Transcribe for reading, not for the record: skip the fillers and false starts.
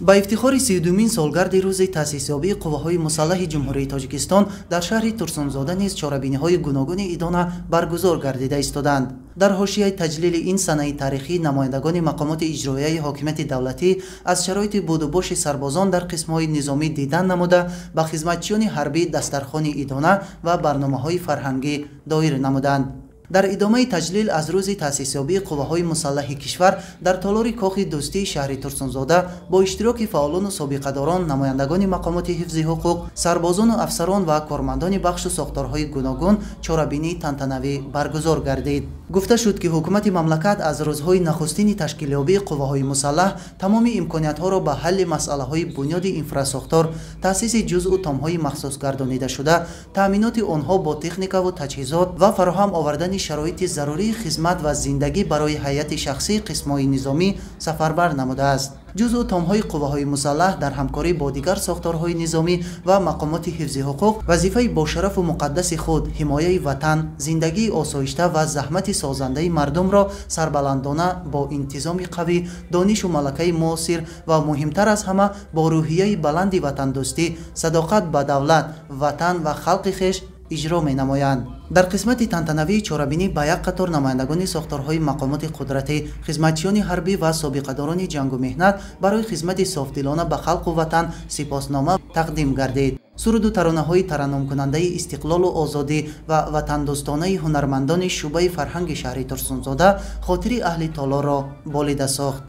Ба ифтихори 32-мин солгарди рӯзи таъсисёбии қувваҳои мусаллаҳи Ҷумҳурии Тоҷикистон дар шаҳри Турсунзода низ чорабиниҳои гуногуни идона баргузор гардида истоданд. Дар ҳошияи таҷлили ин санаи таърихӣ намояндагони мақомоти иҷроияи ҳокимияти давлатӣ аз шароити будубоши сарбозон дар қисмҳои низомӣ дидан намуда, ба хизматчиёни ҳарбӣ дастархони идона ва барномаҳои фарҳангӣ доир намуданд. Дар идомаи таҷлил аз рӯзи таъсисёбии қувваҳои мусаллаҳи кишвар дар толори Кохи дӯстии шаҳри Турсунзода бо иштироки фаъолону собиқадорон, намояндагони мақомоти ҳифзи ҳуқуқ, сарбозону афсарон ва кормандони бахшу сохторҳои гуногун чорабинии тантанавӣ баргузор гардид. Гуфта шуд, ки ҳукумати мамлакат аз рӯзҳои нахустини ташкилёбии қувваҳои мусаллаҳ тамоми имкониятҳоро ба ҳалли масъалаҳои бунёди инфрасохтор, таъсиси ҷузъу томҳои махсус гардонидашуда, таъминоти онҳо бо техникаву таҷҳизот ва фароҳам овардани шароити зарурии хизмат ва зиндагӣ барои ҳайати шахсии қисмҳои низомӣ сафарбар намудааст. Ҷузъу томҳои қувваҳои мусаллаҳ дар ҳамкорӣ бо дигар сохторҳои низомӣ ва мақомоти ҳифзи ҳуқуқ вазифаи бошарафу муқаддаси худ, ҳимояи ватан, зиндагии осоишта ва заҳмати созандаи мардумро сарбаландона бо интизоми қавӣ, донишу малакаи муосир ва муҳимтар аз ҳама бо рӯҳияи баланди ватандӯстӣ, садоқат ба давлат, ватан ва халқи хеш иҷро менамоянд. Дар қисмати тантанавии чорабинӣ ба як қатор намояндагони сохторҳои мақомоти қудратӣ, хизматчиёни ҳарбӣ ва собиқадорони ҷангу меҳнат барои хизмати софдилона ба халқу ватан сипоснома тақдим гардид. Суруду таронаҳои тараннумкунандаи истиқлолу озодӣ ва ватандӯстонаи ҳунармандони шӯъбаи фарҳанги шаҳри Турсунзода хотири аҳли толорро болида сохт.